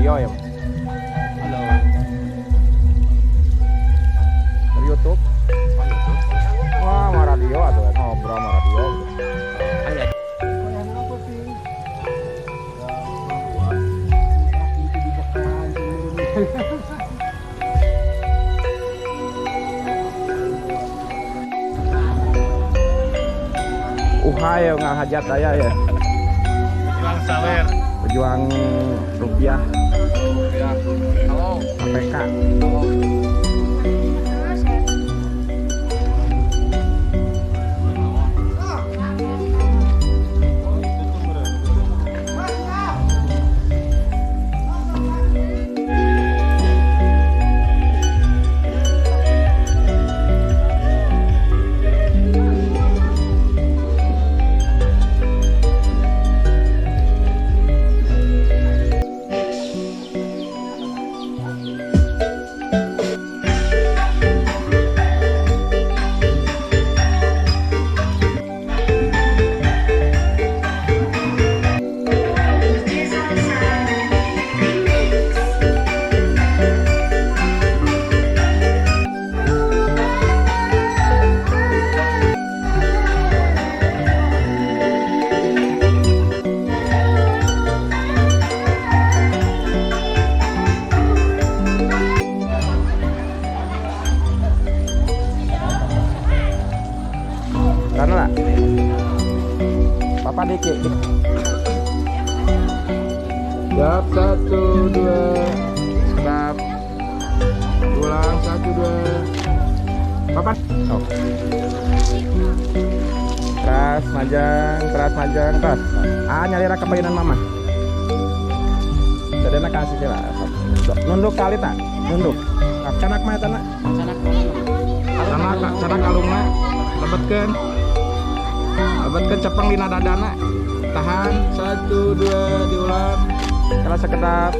Radio ya. Halo. Dari YouTube. Oh, YouTube. Wah, sama radio atau ngobrol sama radio. Ayo. Uhayo nggak hajat saya ya. Pejuang sawer. Pejuang rupiah. Rupiah. Halo. KPK. Halo. Karena Papa dikit. Siap, 1 2. Stop. Ulang 1 2. Papa. Oh. Teras majang, teras majang, teras. Ah, nyalira kepayunan mama. Sadana kasih sila. Nunduk kali tak? Nunduk. Canak mah eta na? Canak. Canak, canak kalungna. Lebetkeun. Lebetkeun cepeng dina dadana. Tahan 1 2 diulang. Kala sekedap.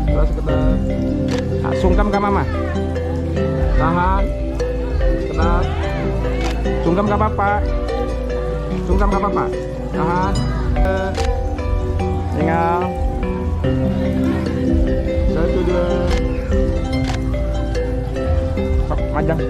Kala sekedap. Sungkem ka mama. Tahan. Sekedap. Sungkem ka papa. Sungkem ka papa. Tahan. Tinggal. 1 2. Sok majang.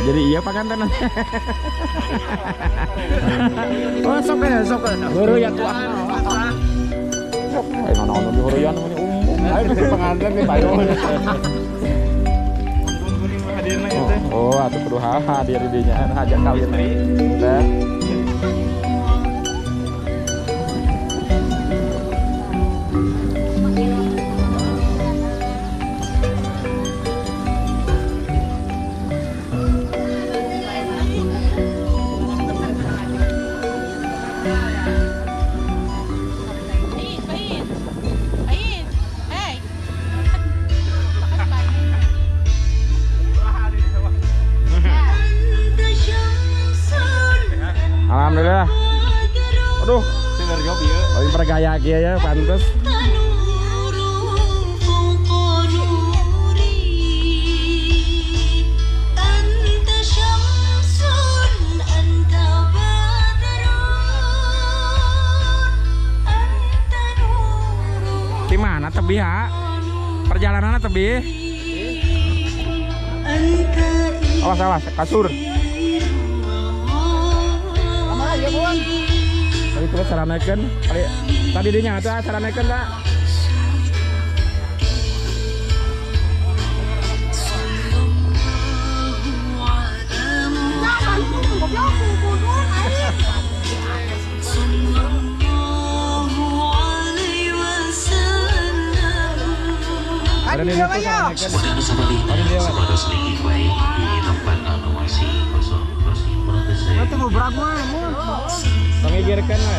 Jadi iya Pak Kanten. Oh sok ya sok. Heureui atuh. Sok ayo naon di heureuyaan mah umum. Ayo ke pengantin nih payung. Oh, atuh kudu hadir di dinya hajat kawin teh. Alhamdulillah. Aduh, paling pergaya kieu ya pantes. Di mana tebih ha? Perjalanannya tebih. Awas awas kasur. Tadi tuh saranakeun, tadi dinya tuh saranakeun tak? Pangigirkan we.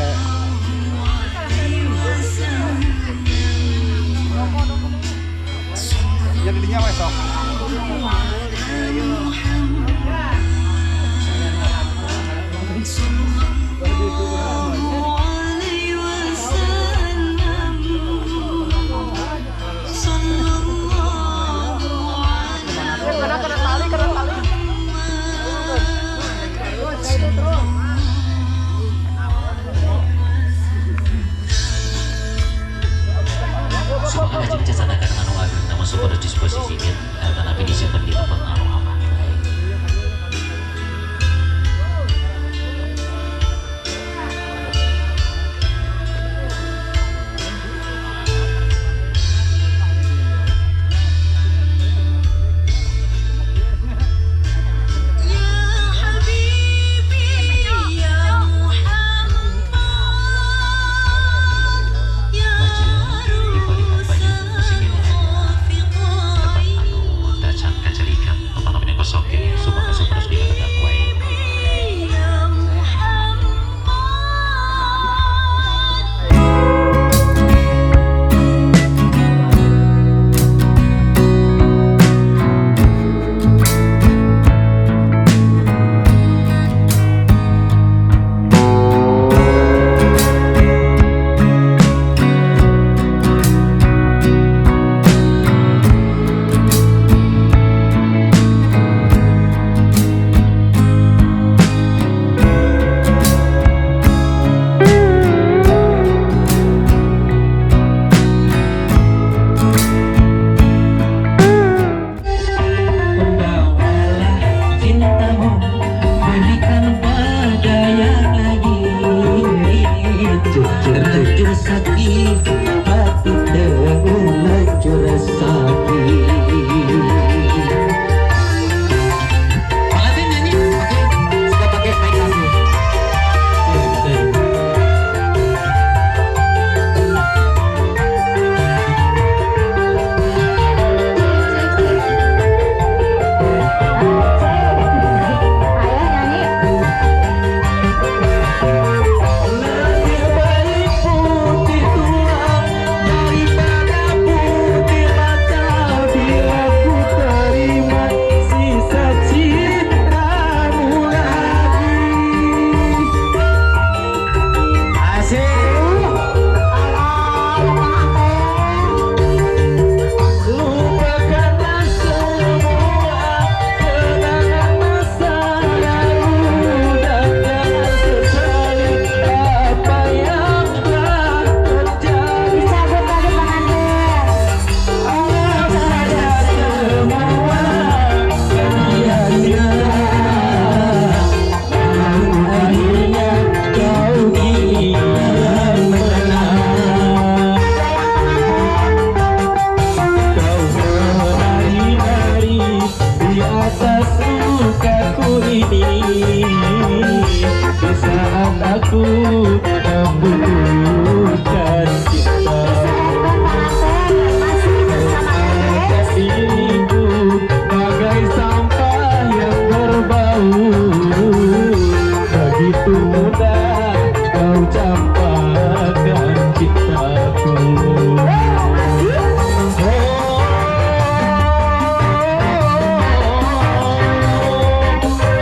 Jadi dinya we sok. Aku membutuhkan cinta. Kasihku bagai sampah yang berbau, begitu mudah kau campakkan cintaku. Cintamu, bukankah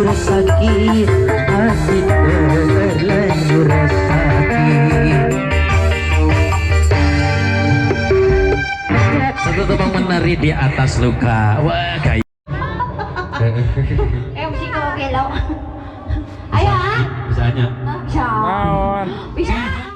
Sakit, hati terlanjur sakit. Satu tebang menari di atas luka. Wah, kayak Eh, musik ko gelo. Ayo ah. Misalnya. Bisa. Naon? Bisa.